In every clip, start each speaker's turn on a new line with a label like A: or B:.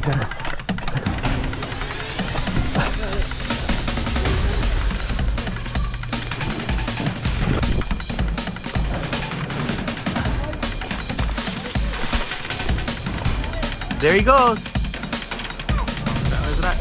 A: There he goes. Where's that?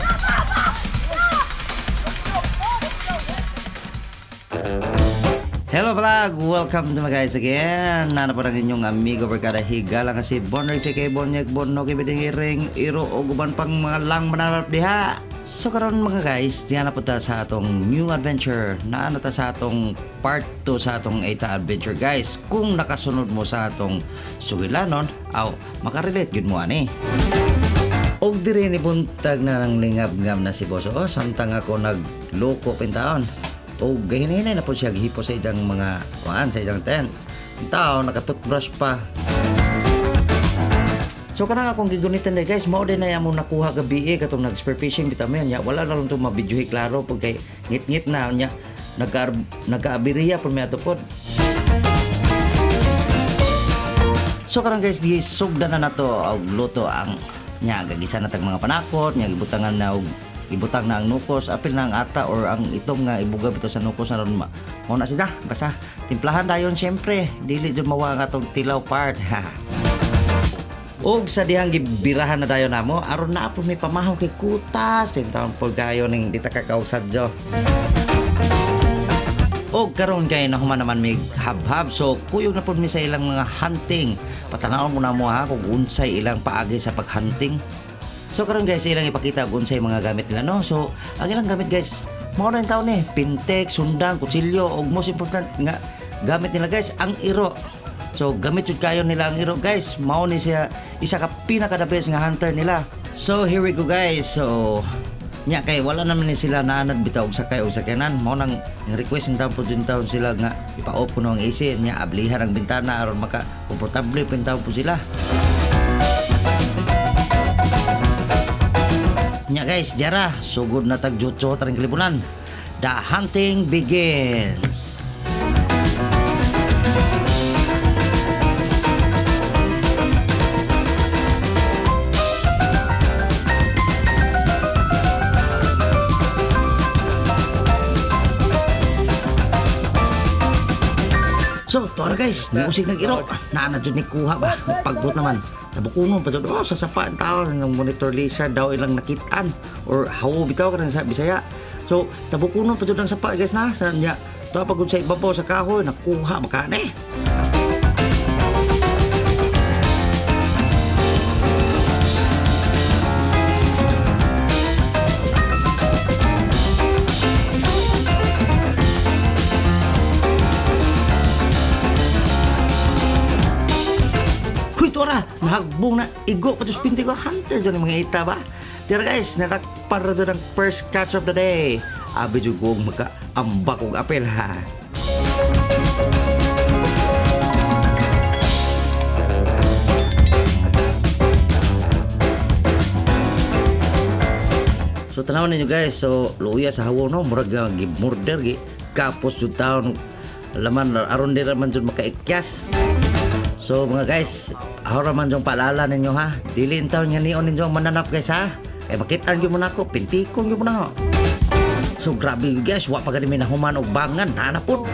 B: Hello vlog! Welcome to my guys again! Nana po ang inyong amigo, barkada, higala nga si Bonner, si kay Bonyag Bonno, kay Biding Iro o guban pang mga lang manarap diha. So karon mga guys, diha na po ta sa atong new adventure. Naano ta sa atong part 2 sa atong Aeta adventure, guys. Kung nakasunod mo sa atong sugilanon, aw makarelate gyud mo ani. Og diri ni buntag na nang lingab-ngab na si Boso. Oh, samtang ako nagloko pintaon. Og gahinay na po siya gihipo sa iyang mga kuan sa iyang tent. Tao naka-toothbrush pa. So kanang akong gigunitan day guys, mao din na among nakuha gabi eh, katong nag spearfishing bitamin nya wala na lang tong mabidyohi klaro pag kay ngit-ngit na nya nagka nagkaabiriya pud mi ato pod. So karon guys, di sugdan na nato og luto ang nya gagisa na tag mga panakot, nya gibutangan na og ibutang na ang nukos, apil na ang ata or ang itom nga ibuga bitaw sa nukos aron ma mao na sila. Basta timplahan dayon syempre, dili jud mawa ang atong tilaw part. Og sa dihang gibirahan na dayon namo aron na po may pamahaw kay kutas taon po kayo ning di ta kakaog sadyo. Og karon kay nahuman naman may habhab, so kuyog na pud mi sa ilang mga hunting. Patanawon mo na mo ha kung unsay ilang paagi sa paghunting. So karon guys, ilang ipakita kung unsay mga gamit nila, no. So ang ilang gamit guys, mao na yung taon eh, pintek, sundang, kutsilyo ug most important nga gamit nila guys, ang iro. So gamit jud kayo nila ang iro guys. Mao ni siya isa ka pinaka the best nga hunter nila. So here we go guys. So nya kay wala naman ni sila naanad bitaw og sakay og sakyanan, mao nang ang request ng po jud taon sila nga ipa-off kuno ang AC, nya ablihan ang bintana aron maka komportable pud po sila. Nya guys, diara sugod na tag jutso taring kalibunan. The hunting begins. So, tuara guys, niusig nag iro. Naa na jud ni kuha ba? Pagbot naman. Nabukunon pa jud. Oh, sa sapa ang tao ng monitor lizard daw ilang nakitaan or hawo bitaw kanang sa Bisaya. So, tabukunon pa jud ang sapa guys na. Sa niya, tuwa pagod sa ibabaw sa kahoy, nakuha makane. Huy, tuara, nahagbong na igo pa tos pinti ko hunter dyan yung mga ita ba? Tira guys, narakpan ra dyan ang first catch of the day. Abi jud kong maka ambak og apel ha. So tanawan ninyo guys, so luya sa hawo no, murag nga gimurder gi kapos jud taon laman aron di ra man jud makaikyas. So mga guys, ako ra man jung paalala ninyo ha. Dili in taon nga nion ninyo ang mananap guys ha. Kay makitaan gyud mo nako, pintikon gyud mo nako. So grabe guys, wa pa gani mi nahuman og bangan, naa na pud.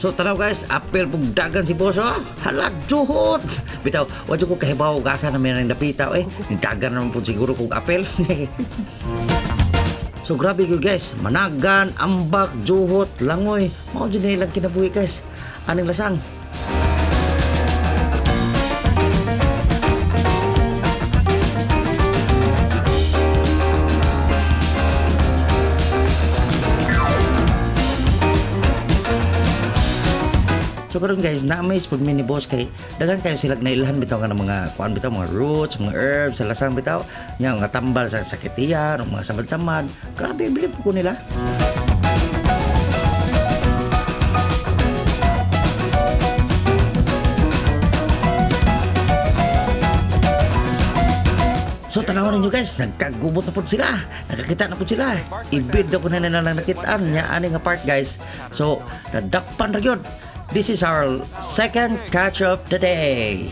B: So tanaw guys, apel pug dagan si boss oh. Hala juhot. Bitaw, wa jud ko kahibaw og asa na may nang dapita eh. Dagan naman pud siguro kog apel. So grabe gyud guys, managan, ambak, juhot, langoy. Mao jud na ilang kinabuhi guys. Aning lasang. So karon guys, na-amaze pud mi ni boss kay daghan kayo sila nailhan bitaw nga ng mga kuan bitaw, mga roots, mga herbs, sa lasang bitaw. Nya nga tambal sa sakitian, mga samad-samad. Grabe, bilib ko nila. So tanawan ninyo guys, nagkagubot na po sila. Nakakita na po sila. Ibid na ko na nila nakitaan niya ani nga part, guys. So nadakpan ra gyud. This is our second catch of the day.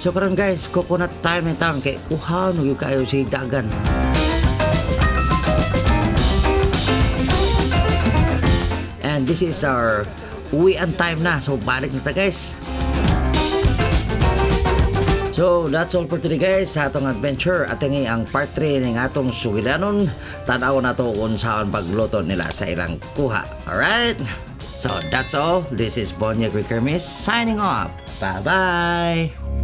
B: So karon guys, coconut time in town kay uhaw no gyud kayo si dagan. And this is our uwian time na. So balik na ta, guys. So that's all for today, guys, sa atong adventure at ang part 3 ng atong sugilanon. Tanaw na to kung saan pagluto nila sa ilang kuha. Alright? So that's all. This is Bonya Kermis signing off. Bye-bye!